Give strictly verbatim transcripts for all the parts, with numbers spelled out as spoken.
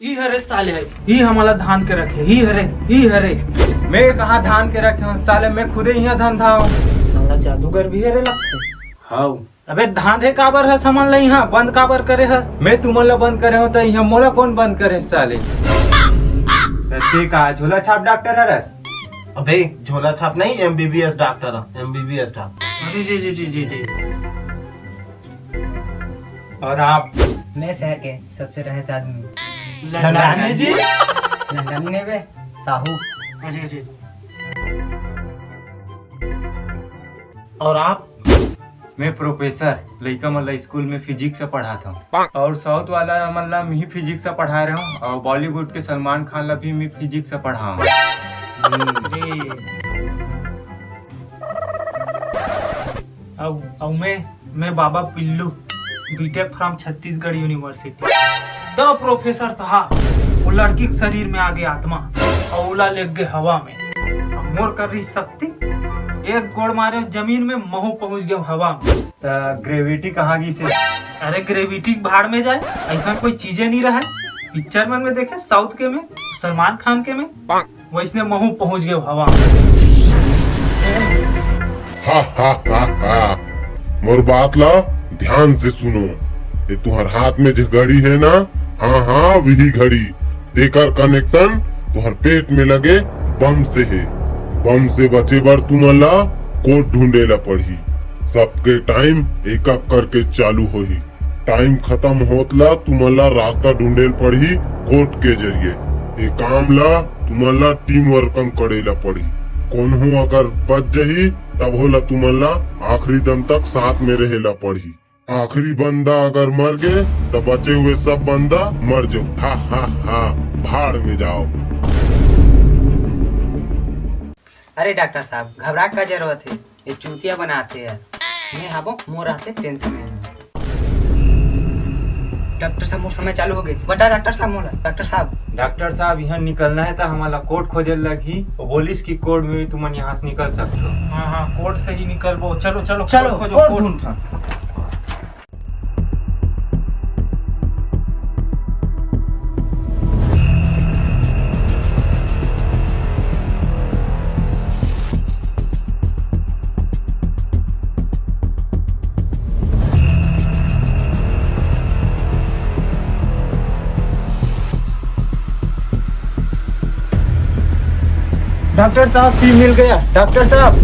ई हरे साले, ई हमला धान के रखे, ई हरे, ई हरे। मैं कहाँ धान के रखे हूँ साले, मैं खुदे इहाँ धंधा हूँ। साला जादूगर भी हरे लगथे। हाउ। अबे धांधे काबर हस, हमन ला इहाँ बंद काबर करे हस? मैं तुमन ला बंद करे हूँ त इहाँ मोला कौन बंद करे साले? त ते का झोला छाप डॉक्टर हरस? अबे झोला छाप नहीं, एमबीबीएस डॉक्टर, एमबीबीएस डॉक्टर। अरे जी जी जी जी जी। और आप? मैं शहर के सबसे रहस आदमी। लंडानी जी? लंडानी नहीं बे, साहू। अरे जी। और आप? मैं प्रोफेसर, लइका मन ला स्कूल में फिजिक्स से पढ़ात हूँ। और साउथ वाला मन ला मी फिजिक्स से पढ़ा रहे हूँ, और बॉलीवुड के सलमान खान ला भी मी फिजिक्स से पढ़ाऊँ। अब, अब मैं, मैं Baba Pillu, BTech from Chhattisgarh university. The professor साहब, वो लड़की के शरीर में आगे आत्मा, और ओला ले गे हवा में। अब मोर कर रही शक्ति, एक गोड़ मारे जमीन में, महू पहुंच गए हवा में। त ग्रेविटी कहाँ गिस हे? अरे ग्रेविटी भाड़ में जाए, ऐसा कोई चीजें नहीं रहा है। पिक्चर मन में देखे साउथ के में, सलमान खान के में, वैसने महू पहुंच गए हवा। हा हा हा हा। मोर बात ला ध्यान से सुनो। ये तुहर हाथ में जो घड़ी है ना, हाँ हाँ वही घड़ी, तेकर कनेक्शन तुहर पेट में लगे बम से है। बम से बचे बर तुमन ला कोड ढूंढे ला पड़ही। सबके टाइम एक एक करके चालू होही। टाइम खत्म होत ला तुमन ला रास्ता ढूंढे ल पड़ही कोड के जरिए। ये काम ला तुमन ला टीम वर्क म करे ला पड़ही। कोन्हो अगर बच जही तब होला तुमन ला आखिरी दम तक साथ में रहे ला पड़ही। आखिरी बंदा अगर मर गे त बचे हुए सब बंदा मर जाओ। हा हा हा। भाड़ में जाओ। अरे डॉक्टर साहब, घबरा का जरूरत है? ये चूतिया बनाते हैं। मैं हबो मोर से टेंशन में। डॉक्टर साहब, मोर समय चालू हो गए। बता डॉक्टर साहब, मोला डॉक्टर साहब। डॉक्टर साहब, यहाँ निकलना है तो हमारा कोड खोजे लगही। वो बोलिस कि कोड में भी तुमन यहाँ से निकल सकते हो। हाँ हाँ, कोड से ही निकलबो। चलो चलो, चलो, कोड खोजो, कोड कोड। ढूंढता। डॉक्टर साहब, सी मिल गया। डॉक्टर साहब,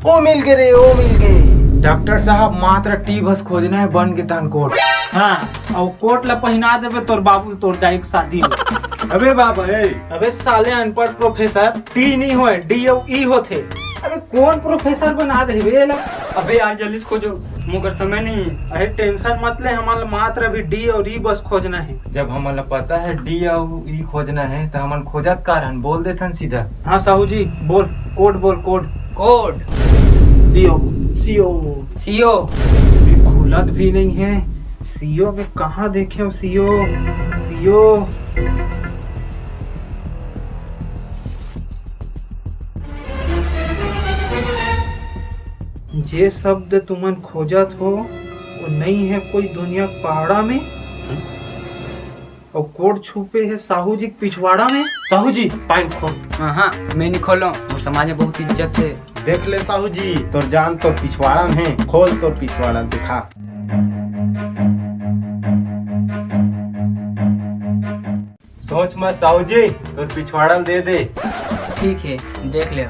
ओ मिल गए रे, ओ मिल गए। डॉक्टर साहब, मात्र टी बस खोजना है, बन के तहन कोट। हाँ, और कोट ला पहिना देबे तोर बाबू, तोर दाई के शादी में। अबे बाबा, ए। अबे साले अनपढ़ प्रोफेसर, टी नहीं होए, डी और ई होथे। अबे कौन प्रोफेसर बना दे बे एला? अबे यार, जल्दी से खोजो, मोकर समय नहीं है। अरे टेंशन मत ले, हमन ला मात्र अभी डी और ई बस खोजना है। जब हमन ला पता है डी और ई खोजना है, तो हमन खोजत का रहन, बोल देथन सीधा। हाँ साहू जी, बोल, कोड बोल, code. Code. CO, CO. CO. ये खुलत भी नहीं है। सीओ में कहाँ देखे हो सीओ? सीओ। जे शब्द तुमन खोजत हो, वो नहीं है कोई दुनिया के पहाड़ा में। और कोड छुपे है साहू जी के पिछवाड़ा में। साहू जी, पैंट खोल। हाँ, हाँ, मैं नहीं खोलो, वो समाज में बहुत इज्जत है। देख ले साहू जी, तोर जान तोर पिछवाड़ा में है, खोल तोर पिछवाड़ा दिखा। सोच मत साहू जी, तोर पिछवाड़ा दे दे। ठीक है, देख ले।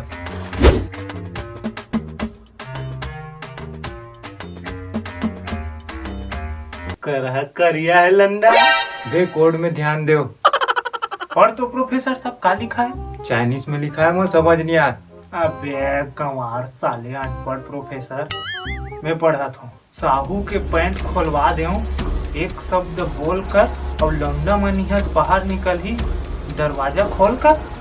करहा करिया है लंडा। बे कोड में ध्यान देव। और तो प्रोफेसर साहब का लिखा है? चाइनीज में लिखा है, मोर समझ नहीं आत। अबे गंवार साले अनपढ़ प्रोफेसर, मैं पढ़त हूँ। साहू के पैंट खोलवा देव, एक शब्द बोलकर और लौंडा मन इहाँ से बाहर निकलही, दरवाजा खोलकर।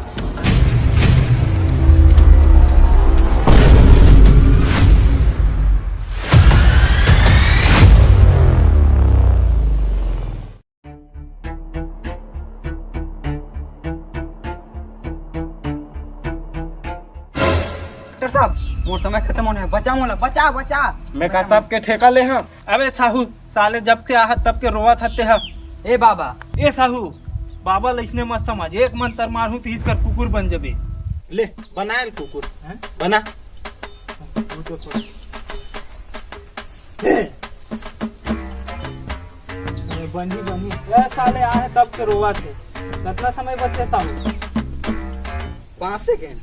डॉक्टर साहब, मोर समय खत्म होने है, बचा मोला, बचा, बचा। मैं का सबके ठेका ले हँव? अबे साहू, साले जब से आहत तब के रोवत हते ह। ए बाबा। ए साहू, बाबा लइसने मत समझ, एक मंतर मारहूं त हिचकर कुकुर बन जबे। ले, बना ल कुकुर। हैं? बना। ए, बनी, बनी। ए साले आहे तब के रोवत हे। कतना समय बचे साहू? पाँच सेकेंड।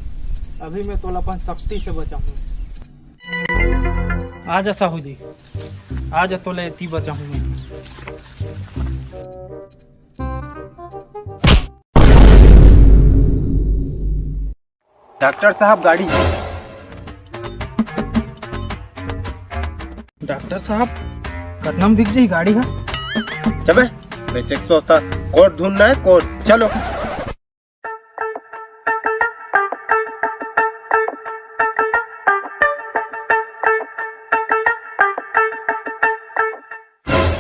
अभी मैं तोला अपन शक्ति से बचाहूं। आजा साहू जी, आजा, तोला एती बचाहूं मैं। डॉक्टर साहब, गाड़ी। डॉक्टर साहब, कतना म बिक जाही गाड़ी ह? चबे, मैं चेक सोचता, कोट ढूंढना है, कोट, चलो।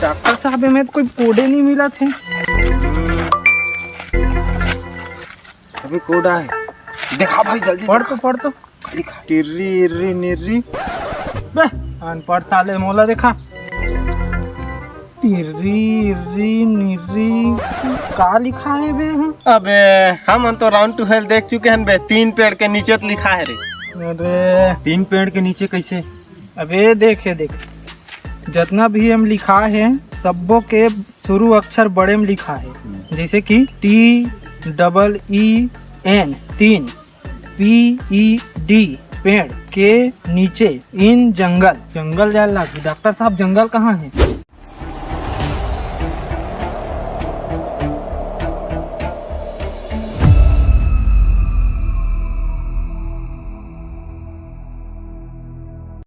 डॉक्टर साहब, एमे तो कोई कोडे नहीं मिलत हे। अभी कोड आए, देखा भाई, जल्दी पढ़ तो, देखा। पढ़ तो। लिखा। टिर्री इर्री निर्री। बे, अनपढ़ साले, मोला देखा। टिर्री इर्री निर्री, का लिखा है बे? अबे, हमन तो Round to Hell देख चुके हन बे, तीन पेड़ के नीचे तो लिखा है रे। अरे। तीन पेड़ के नीचे कैसे? अबे देख, ये देख, जतना भी एम लिखा है, सब्बो के शुरू अक्षर बड़े में लिखा है, जैसे कि टी डबल ई एन, तीन, पी ई डी, पेड़, के नीचे, इन, जंगल। जंगल जाए लागी। डॉक्टर साहब, जंगल कहाँ है?